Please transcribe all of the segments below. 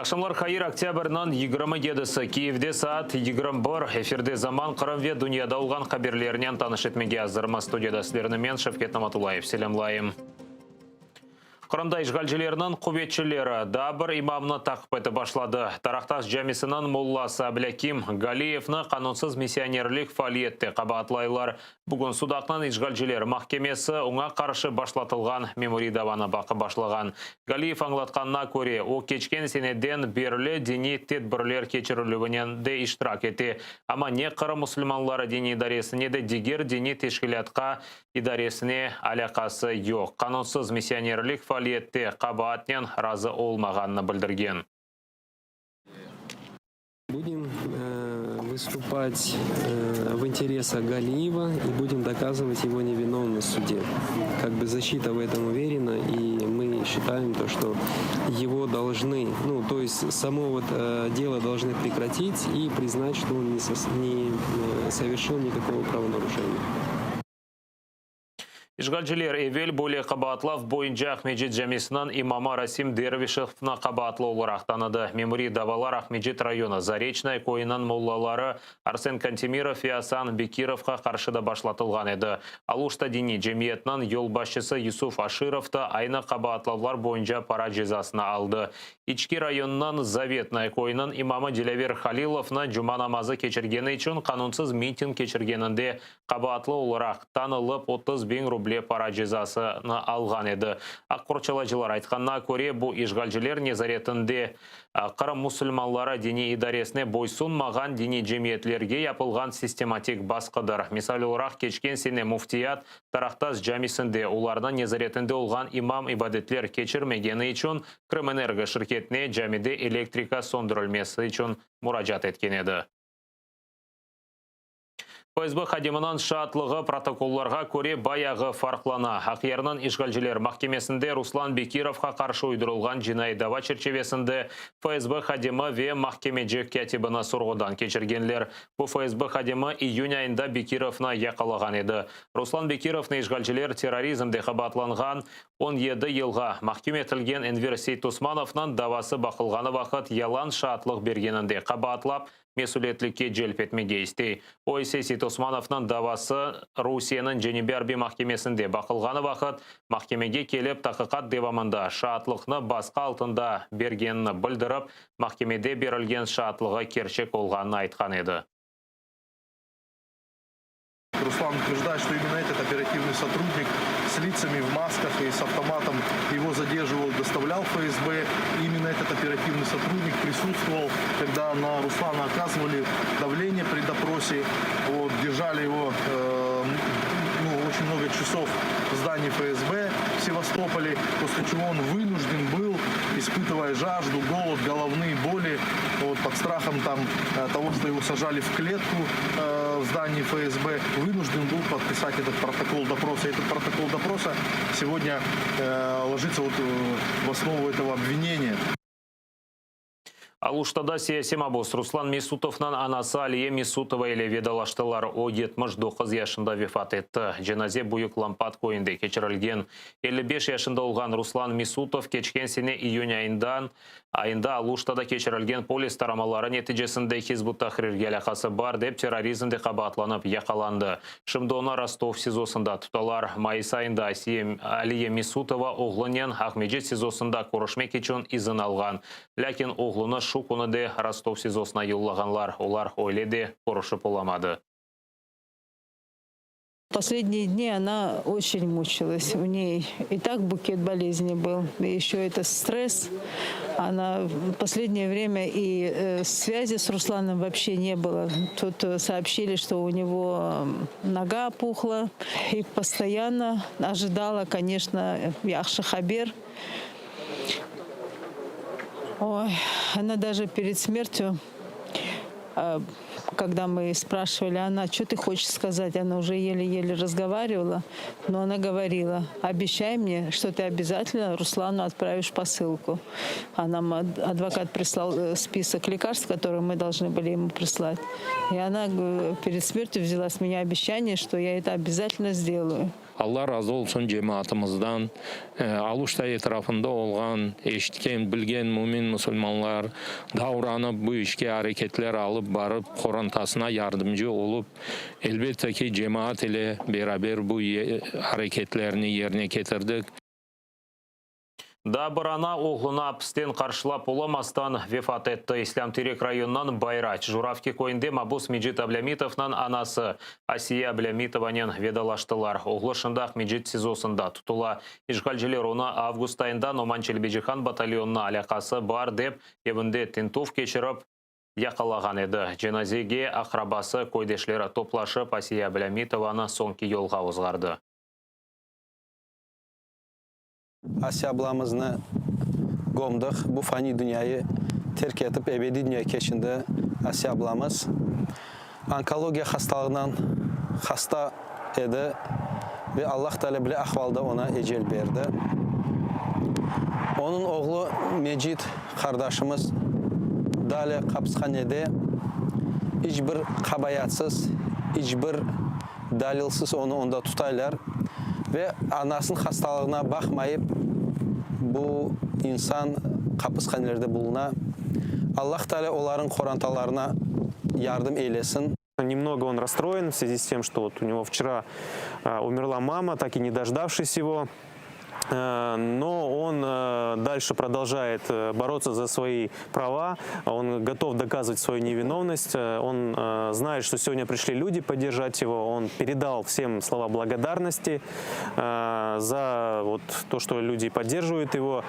Aqşamlar hayır, oktâbrniñ 27-si, Kiyevde saat 21, efirde Zaman, Qırım ve dünyada olğan haberlernen tanış etmege azırmız. Studiyada sizlerni men, Şevket Namatullayev, selâmlayım. Qırımda işğalcilerniñ quvetçileri daa bir imamnı taqip etip başladı. Taraqtaş camisiniñ mollası Ablâkim Galiyevni qanunsız missionerlik faaliyette qabaatlaylar. Bugün Sudaqnıñ işğalciler mahkemesi oña qarşı başlatılğan memuriy davanı baqıp başlağan. Galiyev añlatqanına köre, o, keçken seneden berli diniy tedbirler keçirilüvinen de iştirak ete, amma ne Qırım musulmanları diniy idaresi, ne de diger diniy teşkilâtqa idaresine alâqası yoq. Qanunsız missionerlik faaliyette qabaatnen razı olmağanını bildirgen. Будем выступать в интересах Галиева и будем доказывать его невиновность в суде. Как бы защита в этом уверена, и мы считаем то, что его должны, ну, то есть само вот дело должны прекратить и признать, что он не, сос, не совершил никакого правонарушения. İşğalciler evel böyle qabaatlav boyunca Aqmescit camisiniñ imamı Rasim Dervişevni qabaatlı olaraq tanıdı. Memuriy davalar Aqmescit rayonı Zareçnoye köyüniñ mollaları Arsen Kantemirov ve Asan Bekirovğa qarşı da başlatılğan edi. Aluşta diniy cemiyetiniñ yolbaşçısı Yusuf Aşirov da aynı qabaatlavlar boyunca para cezasını aldı. İçki rayonınıñ Zavetnoye köyüniñ imamı Dilâver Halilovnı cuma namazı keçirgeni içün qanunsız miting keçirgeninde qabaatlı olaraq tanılıp, 30 biñ ruble para cezasını alğan edi. Aq qorçalayıcılar aytqanına köre, bu işğalciler nezaretinde Qırım musulmanları diniy idaresine boysunmağan diniy cemiyetlerge yapılğan sistematik basqıdır. Misal olaraq, keçken sene müftiyat Taraqtaş camisinde olarnıñ nezaretinde olğan imam ibadetler keçirmegeni içün Krımenergo şirketine camide elektrika söndürilmesi içün muracaat etken edi. FSB hadiminiñ şaatlığı protokollarğa köre bayağı farqlana. Aqyarnıñ işğalciler mahkemesinde Ruslan Bekirovğa qarşı uydurılğan cinaiy dava çerçivesinde FSB hadimi ve mahkemeci kâtibini sorğudan keçirgenler. Bu FSB hadimi iyün ayında Bekirovnı yaqalağan edi. Ruslan Bekirovnı işğalciler terrorizmde qabaatlanğan 17 yılğa mahküm etilgen Enver Seytosmanovnıñ davası baqılğanı vaqıt yalan şaatlıq bergeninde qabaatlap mesüliyetlikke celp etmege istey. O ise Seytosmanovnıñ davası Rusiyeniñ Cenübiy arbiy mahkemesinde baqılğanı vaqıt mahkemege kelip taqiqat devamında şaatlıqnı basqı altında bergenini bildirip, mahkemede berilgen şaatlığı kerçek olğanını aytqan edi. Руслан утверждает, что именно этот оперативный сотрудник с лицами в масках и с автоматом его задерживал, доставлял в ФСБ. И именно этот оперативный сотрудник присутствовал, когда на Руслана оказывали давление при допросе, вот, держали его ну, очень много часов в здании ФСБ в Севастополе, после чего он вынужден был, испытывая жажду, голод, головные боли, вот, под страхом там, того, что его сажали в клетку в здании ФСБ, вынужден был подписать этот протокол допроса. Этот протокол допроса сегодня ложится вот в основу этого обвинения. Aluştada siyasiy mabus Ruslan Mesutovnıñ anası Aliye Mesutova ile vedalaştılar. O 79 yaşında vefat etti. Cenaze Büyük Lampat köyünde keçirilgen. 55 yaşında olğan Ruslan Mesutov keçken sene iyün ayında Aluştada keçirilgen polis taramaları neticesinde Hizb ut-Tahrirge alâqası bar dep terrorizmde qabaatlanıp yaqalandı. Şimdi onı Rostov SİZOsında tutalar. Mayıs ayında Aliye Mesutova oğlunen Aqmescit SİZOsında körüşmek içün izin alğan. Lâkin oğlunı şu künü de Rostov SİZOsına yollağanlar. Olar öyle de körüşip olamadı. Последние дни она очень мучилась. У ней и так букет болезней был, и еще это стресс. Она в последнее время и связи с Русланом вообще не было. Тут сообщили, что у него нога опухла. И постоянно ожидала, конечно, yahşı haber. Ой, она даже перед смертью, когда мы спрашивали, она, что ты хочешь сказать, она уже еле-еле разговаривала, но она говорила: «Обещай мне, что ты обязательно Руслану отправишь посылку». А нам адвокат прислал список лекарств, которые мы должны были ему прислать. И она перед смертью взяла с меня обещание, что я это обязательно сделаю. Alla razı olsun cemaatımızdan, Aluşta etrafında olğan, eşitken, bilgen mümin musulmanlar davranıp, bu işke areketler alıp barıp, qorantasına yardımcı olıp, elbette ki, cemaat ile beraber bu areketlerni yerine ketirdik. Daa bir ana oğlunı apisten qarşılap olamastan vefat etti. İslâm Terek rayonınıñ Bayraç, Juravki köyünde mabus Mecit Ablâmitovnıñ anası Asiye Ablâmitovanen vedalaştılar. Oğlu şimdi Aqmecit SİZOsında tutula. İşğalciler onı avgust ayında Noman Çelebicihan batalyonına alâqası bar dep, evinde tintüv keçirip, yaqalağan edi. Cenazege aqrabası, köydeşleri toplaşıp, Asiye Ablâmitovanı soñki yolğa ozğardı. Asiye ablamıznı kömdik. Bu faniy dünyayı terk etip, ebediy dünyaya keçindi Asiye ablamız. Onkologiya hastalığından hasta edi ve Allah Teala bile ahvalda oña ecel berdi. Onıñ oğlu Mecit qardaşımız dale qapishanede iç bir qabayatsız, iç bir Dalilsiz onı onda tutaylar ve anasınıñ hastalığına baqmayıp, bu insan qapishanelerde buluna. Allah Teala olarıñ qorantalarına yardım eylesin. Nemnogo on rasstroyen v svyazi s tem, çto vot u nego vçera umerla mama, tak i ne dojdavşis ego, no on dalše prodolžaet borotsya za svoi prava, on gotov dokazovat svoyu nevinovnost, on znaet, çto segodnâ prişli lüdi podderjat ego, on peredal vsem slova blagodarnosti za vot to, çto lüdi podderjivayut ego.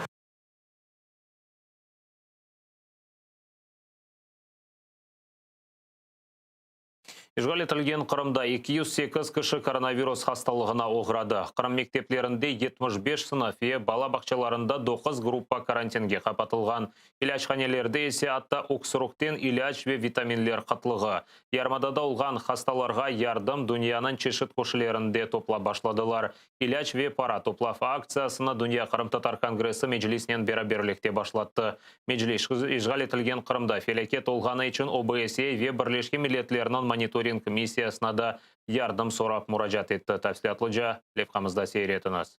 İşğal etilgen Qırımda 208 kişi koronavirus hastalığına oğradı. Qırım mekteplerinde 75 sınıf ve bala bağçalarında doquz gruppa karantinge qapatılğan. İlâchanelerde ise atta öksürükten ilâc ve vitaminler qıtlığı. Yarımadada olğan hastalarğa yardım dünyanıñ çeşit köşelerinde toplap başladılar. İlâc ve para toplav aktsiyasını Dünya qırımtatar kongressi Meclisnen beraberlikte başlattı. Meclis, işğal etilgen Qırımda felâket olğanı içün OBSE ve Birleşken Milletlerniñ monitoring missiyasına da yardım sorap muracaat etti. Tafsilâtlıca levhamızda seyir etiñiz.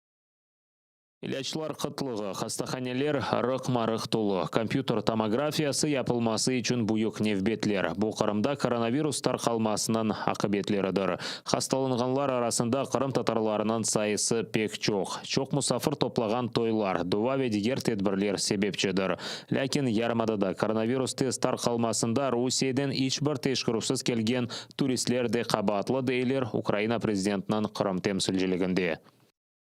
İlâclar qıtlığı, hastahaneler rıqma-rıq tolu, kompyuter tomografiyası yapılması içün büyük nevbetler, bu Qırımda koronavirus tarqalmasınıñ aqibetleridir. Hastalanğanlar arasında qırımtatarlarnıñ sayısı pek çoq. Çoq musafir toplağan toylar, dua ve diger tedbirler sebepçidir. Lâkin yarımadada koronavirus tez tarqalmasında Rusiyeden iç bir teşkerüvsiz kelgen turistler de qabaatlı, deyler Ukraina prezidentiniñ Qırım temsilciliginde.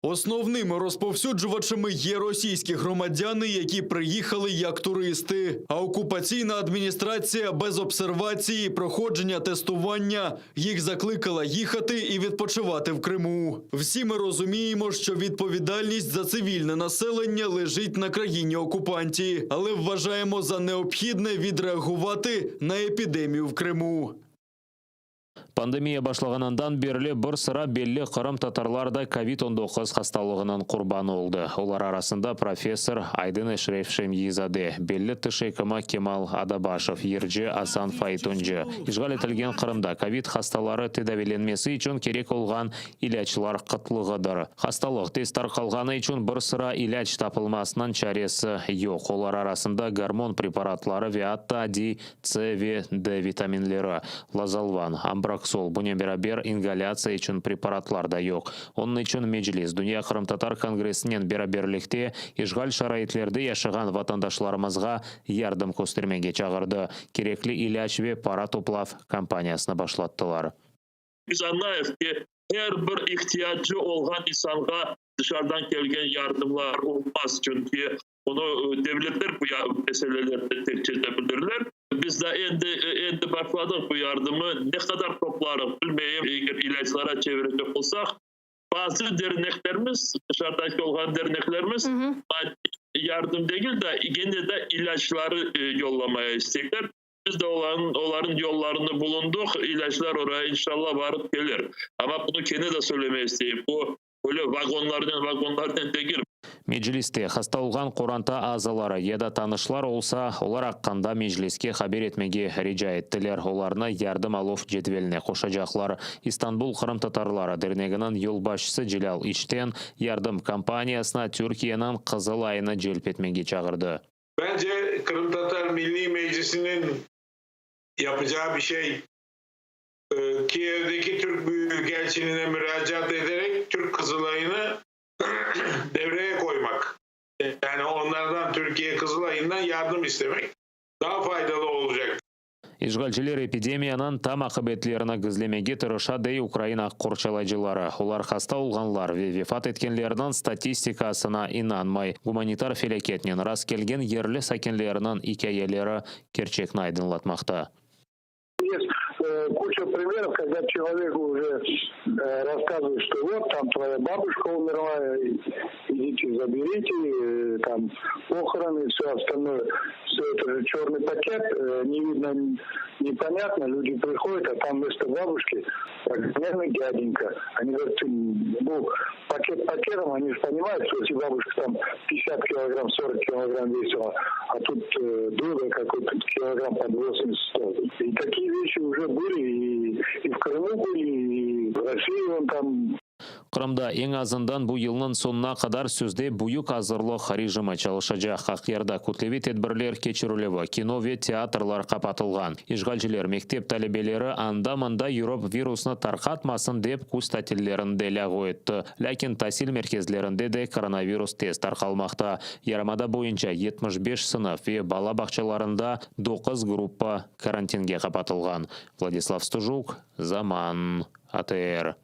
Основними розповсюджувачами є російські громадяни, які приїхали як туристи. А окупаційна адміністрація без обсервації, проходження тестування їх закликала їхати і відпочивати в Криму. Всі ми розуміємо, що відповідальність за цивільне населення лежить на країні окупанті, але вважаємо за необхідне відреагувати на епідемію в Криму. Pandemiya başlağanından berli bir sıra belli qırımtatarlar da kovid 19 hastalığınıñ qurbanı oldı. Olar arasında professor Aydın Eşref Şemyi-zade, belli tiş ekimi Kemal Adabaşev, yırcı Asan Faytoncı. İşğal etilgen Qırımda kovid hastaları tedaviylenmesi içün kerek olğan ilâclar qıtlığıdır. Hastalıq tez tarqalğanı içün bir sıra ilâc tapılmasınıñ çaresi yoq. Olar arasında gormon preparatları ve atta adiy C ve D vitaminleri, Lazalvan, Ambroksol, bunen beraber, ingalâtsiya içün preparatlar da yoq. Onıñ içün Meclis, Dünya qırımtatar kongressinen beraberlikte işğal şaraitlerde yaşağan vatandaşlarımızğa yardım köstermege çağırdı, kerekli ilâc ve para toplav kampaniyasını başlattılar. Biz añlayıq ki, er bir ihtiyacı olğan insanğa dışarıdan kelgen yardımlar olmaz, çünki bunı devletler bu meselelerni tek çeze bilirler. Biz daa endi endi başladıq bu yardımı, ne qadar toplarıq, bilmeyim, eger ilâclara çevirecek olsaq, bazı derneklerimiz, dışarıdaki olğan derneklerimiz maddiy yardım degil de, gene de ilâcları yollamaya isteyler. Biz de olarnıñ olarnıñ yollarını bulundıq, ilâclar oraya inşallah barıp kelir. Amma bunı kene de söylemeye isteyim, bu. Öyle vagonlarnen vagonlarnen degil. Mecliste hasta olğan qoranta azaları ya da tanışlar olsa, olar aqqında Mecliske haber etmege rica ettiler, olarnı yardım aluv cedveline qoşacaqlar. İstanbul qırımtatarları derneginiñ yolbaşçısı Celâl İçten yardım kampaniyasına Türkiyeniñ Qızıl ayını celp etmege çağırdı. Bence Qırımtatar Milliy Meclisiniñ yapacağı bir şey, Kiyevdeki Türk Büyükelçiline muracaat ederek Türk Kızılayını devreye qoymaq. Yani onlardan, Türkiye Kızılayından yardım istemek daa faydalı olacaq. İşğalciler epidemiyanıñ tam aqibetlerini gizlemege tırışa, dey ukrain aq qorçalayıcıları. Olar hasta olğanlar ve vefat etkenlerniñ statistikasına inanmay. Gumanitar felâketnen rastkelgen yerli sakinleriniñ ikâyeleri kerçekni aydınlatmaqta. Есть куча примеров, когда человеку уже рассказывают, что вот там твоя бабушка умерла, идите заберите, там похороны и все остальное. Все это же черный пакет, не видно, непонятно, люди приходят, а там вместо бабушки прогневанный дяденька. Они говорят, ну, пакет пакетом, они же понимают, что если бабушка там 50 килограмм, 40 килограмм весила, а тут э, дуда какой-то килограмм под 80. И такие вещи уже были, и, и в Крыму были, и в России он там Qırımda eñ azından bu yılnıñ soñuna qadar sözde büyük azırlıq rejimi çalışacaq. Aqyarda kütleviy tedbirler keçirilüvi, kino ve teatrlar qapatılğan. İşğalciler mektep talebeleri anda-mında yürip virusnı tarqatmasın dep küz tatillerini de lâğu etti. Lâkin tasil merkezlerinde de koronavirus tez tarqalmaqta. Yarımada boyunca 75 sınıf ve bala bağçalarında doquz gruppa karantinge qapatılğan. Vladislav Stujuk, Zaman, ATR.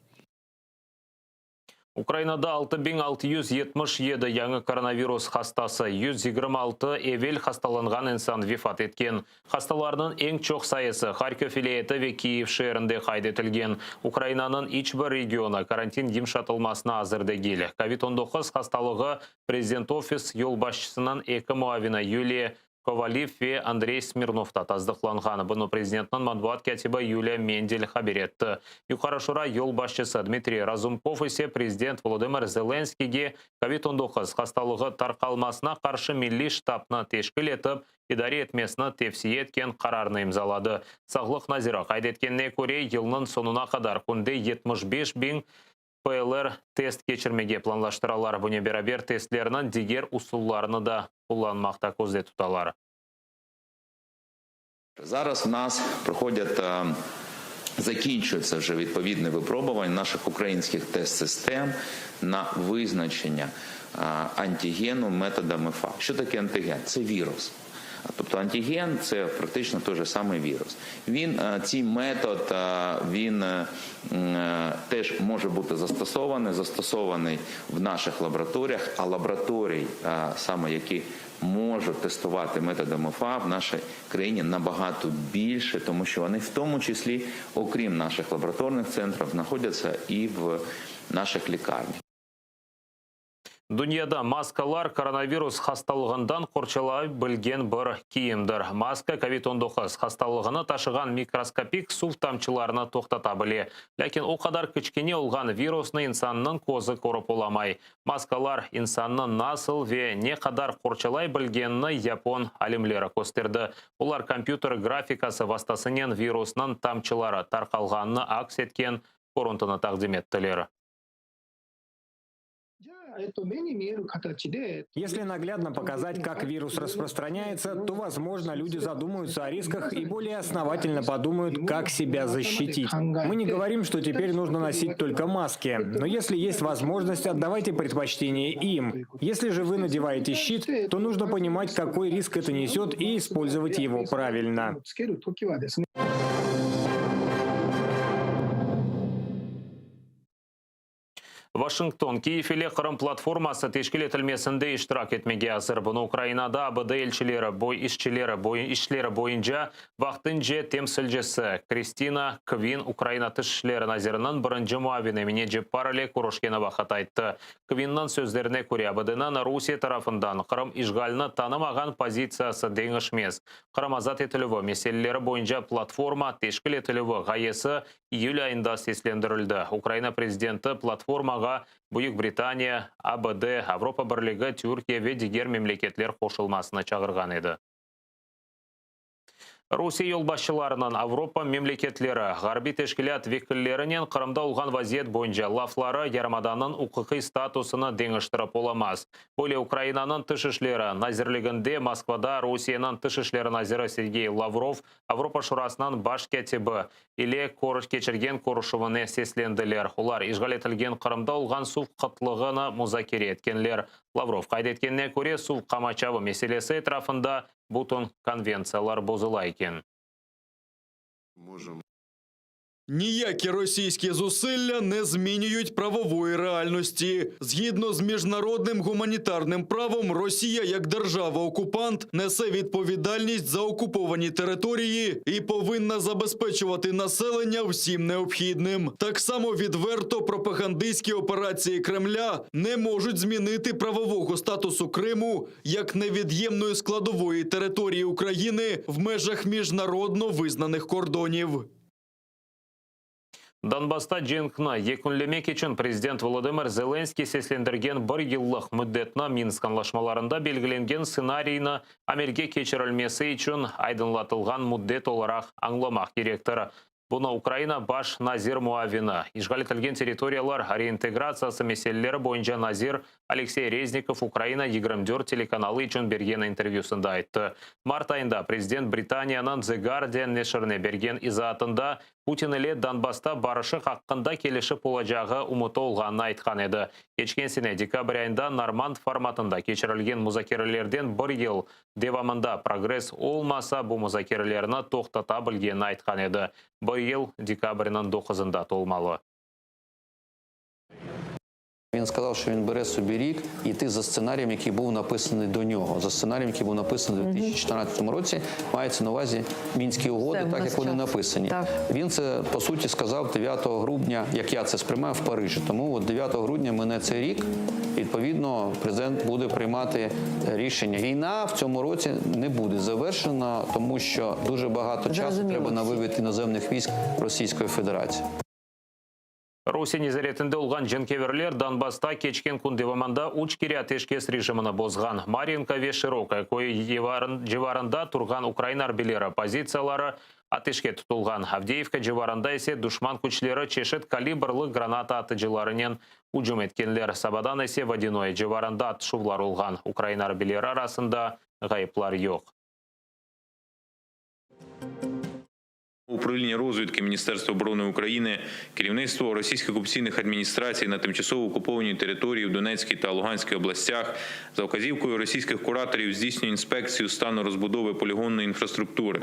Ukrainada 6677 yañı koronavirus hastası, 126 evel hastalanğan insan vefat etken. Hastalarnıñ eñ çoq sayısı Harkov vilâyeti ve Kiyev şeerinde qayd etilgen. Ukrainanıñ iç bir regionı karantin yımşatılmasına azır degil. Kovid 19 hastalığı Prezident ofis yolbaşçısınıñ eki muavini Yuliya Kovalev ve Andrey Smirnovda tasdıqlanğan. Bunı prezidentniñ matbuat kâtibi Yuliya Mendel haber etti. Yuqarı Şura yolbaşçısı Dmitriy Razumkov ise prezident Volodımır Zelenskiyge Kovid 19 hastalığı tarqalmasına qarşı milliy ştabnı teşkil etip, idare etmesini tevsiye etken qararnı imzaladı. Sağlıq naziri qayd etkenine köre, yılnıñ soñuna qadar künde 75 biñ PCR test keçirmege planlaştıralar. Bunen beraber testlerniñ diger usullarını da qullanmaqta közde tutalar. Зараз в нас проходять, закінчується вже відповідне випробування наших українських тест-систем на визначення антигену методами ФА. Що таке антиген? Це вірус. Тобто антиген – це практично той же самий вірус. Він, цей метод, він теж може бути застосований, застосований в наших лабораторіях, а лабораторій, саме які можуть тестувати методами ФА в нашій країні набагато більше, тому що вони в тому числі, окрім наших лабораторних центрів, знаходяться і в наших лікарнях. Dünyada maskalar koronavirus hastalığından qorçalay bilgen bir kiyimdir. Maska kovid 19 hastalığını taşığan mikroskopik suv tamçılarını toqtata bile. Lâkin o qadar kiçkene olğan virusnı insannıñ közü körip olamay. Maskalar insannı nasıl ve ne qadar qorçalay bilgenini yapon alimleri kösterdi. Olar kompyuter grafikası vastasınen virusnıñ tamçıları tarqalğanını aks etken körüntini taqdim ettiler. Если наглядно показать, как вирус распространяется, то, возможно, люди задумаются о рисках и более основательно подумают, как себя защитить. Мы не говорим, что теперь нужно носить только маски, но если есть возможность, отдавайте предпочтение им. Если же вы надеваете щит, то нужно понимать, какой риск это несет и использовать его правильно. Vaşington, Kiyev ile Qırım platforması teşkil etilmesinde iştirak etmege azır. Bunı Ukrainada ABD elçileri, boy işçileri, boy işleri boyunca vaqtınca temsilcisi Kristina Kvin Ukraina Tış işleri naziriniñ birinci muavini Emine Ceppar ile körüşkeni vaqıt ayttı. Kvinniñ sözlerine köre, ABDniñ Rusiye tarafından Qırım işğalini tanımağan pozitsiyası deñişmez. Qırım azat etilüvi meseleleri boyunca platforma teşkil etilüvi ğayesi iyül ayında seslendirildi. Ukraina prezidenti platformağa. añlaşmağa Büyük Britaniya, ABD, Avropa Birligi, Türkiye ve diger memleketler qoşulmasına çağırğan edi. Rusiye yolbaşçılarınıñ Avropa memleketleri, ğarbiy teşkilât vekillerinen Qırımda olğan vaziyet boyunca lafları yarımadanıñ uquqiy statusını deñiştirip olamaz. Böyle Ukrainanıñ Tış işleri nazirliginde Moskvada Rusiyeniñ Tış işleri naziri Sergey Lavrov Avropa Şurasınıñ baş kâtibi ile keçirgen körüşüvine seslendiler. Olar işğal etilgen Qırımda olğan suv qıtlığını muzakere etkenler. Lavrov qayd etkenine köre, suv qamaçavı meselesi etrafında bütün konventsiyalar bozula eken. Ніякі російські зусилля не змінюють правової реальності. Згідно з міжнародним гуманітарним правом, Росія як держава-окупант несе відповідальність за окуповані території і повинна забезпечувати населення всім необхідним. Так само відверто пропагандистські операції Кремля не можуть змінити правового статусу Криму як невід'ємної складової території України в межах міжнародно визнаних кордонів. Donbassta cenkni yekünlemek içün prezident Volodımır Zelenskıy seslendirgen bir yıllıq müddetni Minsk añlaşmalarında belgilengen stsenariyni amelge keçirilmesi içün aydınlatılğan müddet olaraq añlamaq kerektir. Bunı Ukraina baş nazir muavini, işğal etilgen territoriyalar reintegratsiyası meseleleri boyunca nazir Aleksey Reznikov Ukraina 24 telekanalı içün bergen intervyüsında ayttı. Mart ayında prezident Britaniyanıñ The Guardian neşirine bergen izaatında Putin ile Donbassta barışıq aqqında kelişip olacağı ümüti olğanını aytqan edi. Keçken sene dekabr ayında Normand formatında keçirilgen muzakerelerden bir yıl devamında progress olmasa, bu muzakerelerni toqtata bilgenini aytqan edi. Bir yıl dekabrniñ doquzında tolmalı. Він сказав, що він бере собі рік йти за сценарієм, який був написаний до нього. За сценарієм, який був написаний у 2014 році, мається на увазі мінські угоди, Все, у так нас як вони час. написані. Так. Він це по суті сказав 9 грудня, як я це сприймаю в Парижі. Тому от 9 грудня мине цей рік. Відповідно, президент буде приймати рішення. Війна в цьому році не буде завершена, тому що дуже багато часу Зрозуміло треба на всім. вивід іноземних військ Російської Федерації. Rusiye nezaretinde olğan cenkeverler Donbassta keçken kün devamında üç kere ateşkes rejimini bozğan. Maryinka ve Şırokoye köyü civarında turğan ukrain arbiyleri pozitsiyaları ateşke tutulğan. Avdeyevka civarında ise duşman küçleri çeşit kalibrlı granata atıcılarınen ücüm etkenler. Sabadan ise Vodânoye civarında atışuvlar olğan. Ukrain arbiyleri arasında ğayıplar yoq. Управління розвідки Міністерства оборони України, керівництво російських окупаційних адміністрацій на тимчасово окупованій території в Донецькій та Луганській областях за вказівкою російських кураторів здійснює інспекцію стану розбудови полігонної інфраструктури.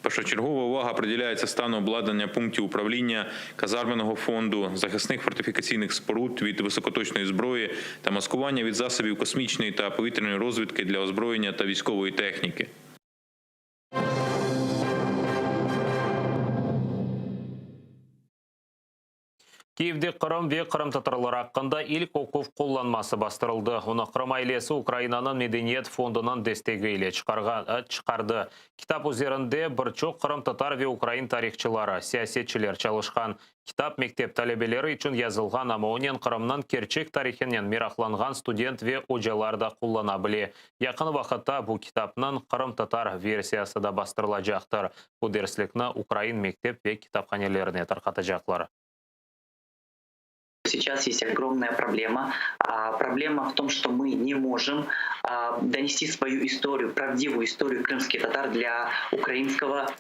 Першочергова увага приділяється стану обладнання пунктів управління, казарменого фонду, захисних фортифікаційних споруд від високоточної зброї та маскування від засобів космічної та повітряної розвідки для озброєння та військової техніки. Kiyevde Qırım ve qırımtatarlar aqqında ilk oquv qullanması bastırıldı. Onı Qırım ailesi Ukrainanıñ Medeniyet fondunıñ destegi ile çıqardı. Kitap üzerinde bir çoq qırımtatar ve ukrain tarihçıları, siyasetçiler çalışqan. Kitap mektep talebeleri içün yazılğan, amma onen Qırımnıñ kerçek tarihinen meraqlanğan student ve ocalar da qullana bile. Yaqın vaqıtta bu kitapnıñ qırımtatar versiyası da bastırılacaqtır. Bu derslikni ukrain mektep ve kitaphanelerine tarqatacaqlar. Сейчас есть огромная проблема. Проблема в том, что мы не можем донести свою историю, правдивую историю крымских татар для украинского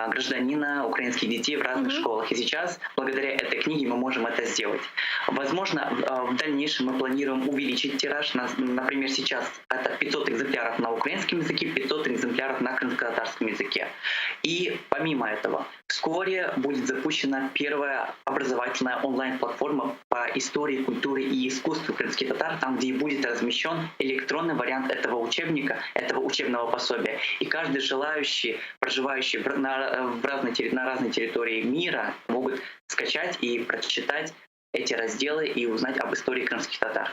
гражданина, украинских детей в разных школах. И сейчас, благодаря этой книге, мы можем это сделать. Возможно, в дальнейшем мы планируем увеличить тираж. Например, сейчас это 500 экземпляров на украинском языке, 500 экземпляров на крымско-татарском языке. И помимо этого, вскоре будет запущена первая образовательная онлайн-платформа по истории, культуре и искусству крымских татар, там, где и будет размещен электронный вариант этого учебника, этого учебного пособия. И каждый желающий, проживающий в, на, в разной, на разной территории мира, могут скачать и прочитать эти разделы и узнать об истории крымских татар.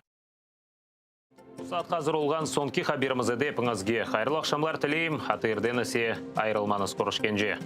Bu saat azır olğan soñki haberimiz edi epiñizge. Hayırlı aqşamlar tileyim. ATRden ise ayırılmañız körüşkence.